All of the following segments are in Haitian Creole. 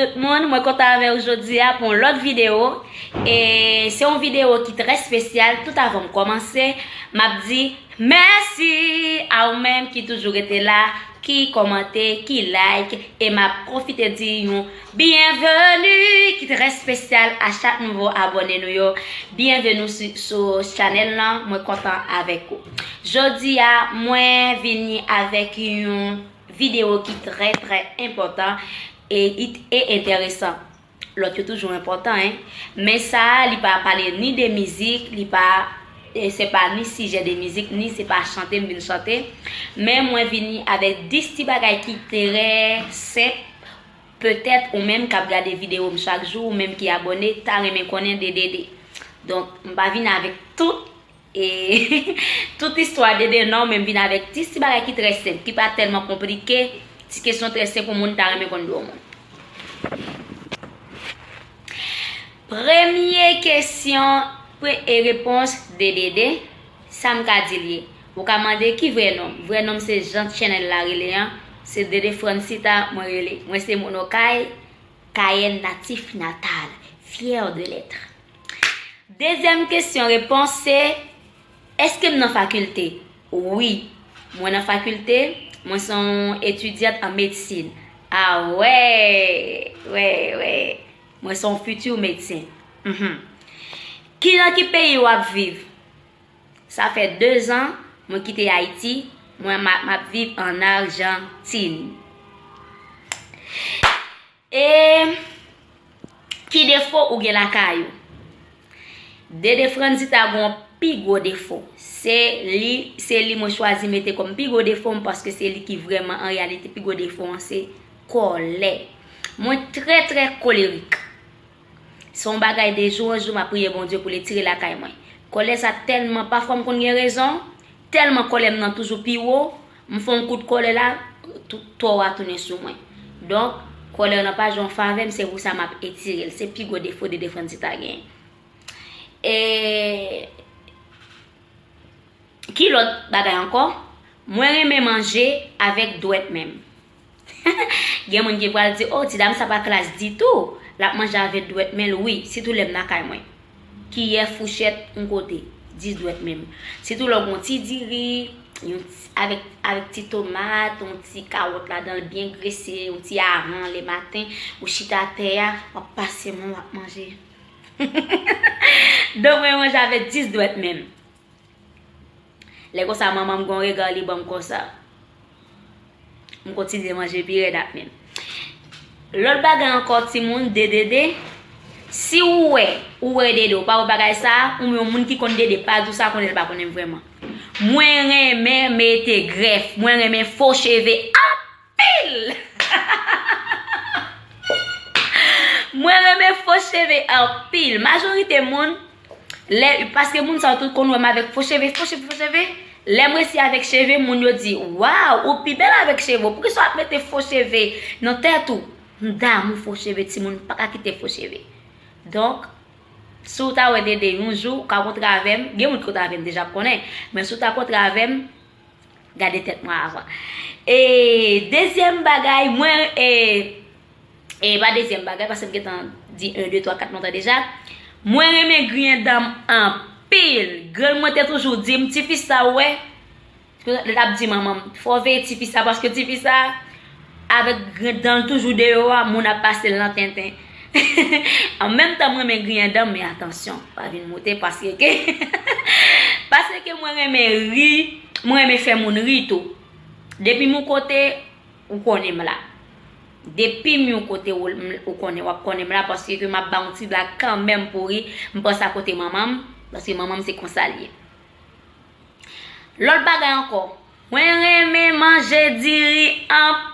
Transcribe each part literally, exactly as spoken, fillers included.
Tout moun, mwen kontan avè w jodi a pou yon lòt videyo. E se yon videyo ki trè espesyal. Tout avan m kòmanse, m ap di mèsi a ou menm ki toujou rete la, ki kòmante, ki like, e m ap pwofite di yon byenveni ki trè espesyal a chak nouvo abòne nou yo. Byenveni sou, sou chanèl lan, mwen kontan avèk ou. Jodi a, mwen vini avèk yon videyo ki trè, trè enpòtan e, e enteresan. Lòt yo toujou enpòtan, en. Men sa a, li pa pale ni de mizik, li pa, e se pa ni sijè de mizik, ni se pa chante m vin chante. Men mwen vini avèk dis ti bagay ki trè senp. Petèt ou menm k ap gade videyo m chak jou, ou menm ki abòne, ta renmen konnen de Dede. Donk, m pa vin avèk tout e tout istwa Dede non, men m vin avèk dis ti bagay ki trè senp, ki pa tèlman konplike, ti kesyon trè senp pou moun ta renmen konn de yon moun. Premye kesyon, pre- e repons de Dede, sa m ka di l ye. Ou ka mande ki vrè non m. Vrè non m se jan channel la rele an, se Dede Francita mwen rele. Mwen se moun Okay, Cayenne natif natal, fier de l'être. Dezyèm kesyon repons se, èske m nan fakilte? Wi, mwen nan fakilte, mwen se yon etidyant an medsin. A wè, wè, wè. Mwen se yon fiti medsen. Mhm. Ki nan ki peyi w ap viv? Sa fè de zan mwen kite Ayiti, mwen m ap, m ap viv an Ajantin. E ki defo ou gen lakay ou? Dede Franzita gen yon pi gwo defo. Se li, se li mwen chwazi mete kòm pi gwo defo m, paske se li ki vrèman, an reyalite, pi gwo defo an se kòlè. Mwen trè, trè kolerik. Se yon bagay de jou an jou m ap priye Bondye pou l etire lakay mwen. Kòlè sa tèlman, pafwa m konn gen rezon, tèlman kòlè m nan toujou pi wo, m fè yon kout kòlè la, tou- tò a tounen sou mwen. Donk, kòlè w nan pa jwe yon favè m, se pou sa m ap etire l. Se pi gwo defo Dede Franzita genyen. E ki lòt bagay ankò? Mwen renmen manje avèk dwèt men m. Gen moun ki pral di, "O, ti dam sa pa klas ditou, l ap manje avèk dwèt men l." Wi, sitou lè m lakay mwen. Kiyè, fouchèt, yon kote, dis dwèt men m. Sitou lè w gen yon ti diri, yon ti, avèk, avèk ti tomat, yon ti kawòt ladan l byen grese, yon ti aran lè maten, ou chita atè a, w ap pase men w, w ap manje. Donk, mwen manje avèk dis dwèt men m. Lè konsa, manman m gen yon rega li ban m konsa. M kontinye manje pi rèd ak men m. Lòt bagay ankò, timoun, de Dede, si ou wè, ou wè Dede, ou pa wè bagay sa a, ou yon moun ki konn Dede, pa di w sa, konnen l pa konnen m vrèman. Mwen renmen mete grèf, mwen renmen fo cheve anpil! Mwen renmen fo cheve anpil. Majorite moun, lè, paske moun sa yo tout konn wè m avèk fo cheve, fo cheve, fo cheve. Lè m resi avèk cheve, moun yo di, "Waw, ou pi bèl avèk cheve w. Poukisa w ap mete fo cheve nan tèt ou?" M damou fo cheve, timoun, m pa ka kite fo cheve. Donk, si w ta wè Dede yon jou, ou ka kontre avè m, gen moun ki kontre avè m deja, m konnen, men si w ta kontre avè m, gade tèt mwen avan. E dezyèm bagay, mwen, e, e pa dezyèm bagay, paske m gentan di en, de, twa, kat lontan deja. Mwen renmen griyen dan m anpil. Grann mwen te toujou di m, "Tifi sa w wè," l ap di manman m, "Fò w veye tifi sa, paske tifi sa, avèk grenn dan l toujou deyò a, moun ap pase l nan tenten." An menm tan, mwen renmen griyen dan m, men atansyon, pa vin moute, paske ke, paske ke mwen renmen ri, mwen renmen fè moun ri tou. Depi m yon kote, ou konnen m la. Depi m yon kote, ou, ou konnen, w ap konnen m la, paske ke m ap ba yon ti blag kanmenm pou ri, m panse a kote manman m, paske manman m se konsa l ye. Lòt bagay ankò, mwen renmen manje diri anpil,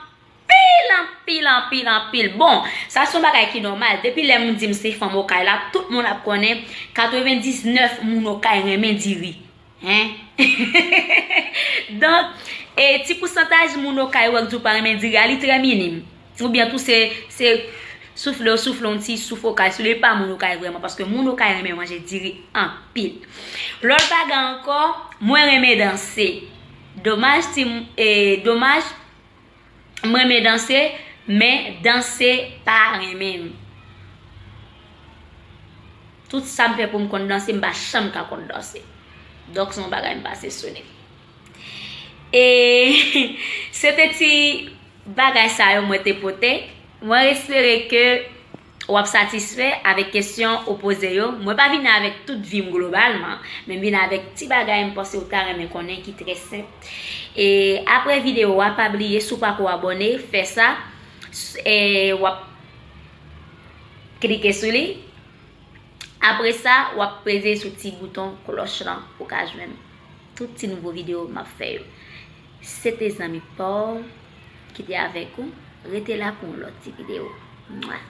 anpil, anpil, anpil. Bon, sa se yon bagay ki nòmal. Depi lè m di m se fanm Okay la, tout moun ap konnen katrevendiznèf moun Okay renmen diri. Hein? Donk, e ti pousantaj moun Okay ou wè k di w pa renmen diri a, li trè minim. Oubyen tou se, se soufle w soufle yon ti souf Okay sou li, li pa moun Okay vrèman, paske moun Okay renmen manje diri anpil. Lòt bagay ankò, mwen renmen danse. Domaj ti, e, domaj, mwen renmen danse, Men danse pa renmen m. Tout sa m fè pou m konn danse, m pa janm ka konn danse. Donk se yon bagay m pase sou li. E se te ti bagay sa yo mwen te pote. Mwen espere ke w ap satisfè avèk kesyon ou poze yo. Mwen pa vini avèk tout vi m globalman, men m vini avèk ti bagay m panse ou ta renmen konnen ki trè senp. E apre videyo a, pa bliye, si w pako abòne, fè sa. S- e w ap klike sou li. Apre sa, w ap peze sou ti bouton klòch lan pou w ka jwenn tout ti nouvo videyo m ap fè yo. Se te zanmi pa w ki te avèk ou. Rete la pou yon lòt ti videyo. Mwa.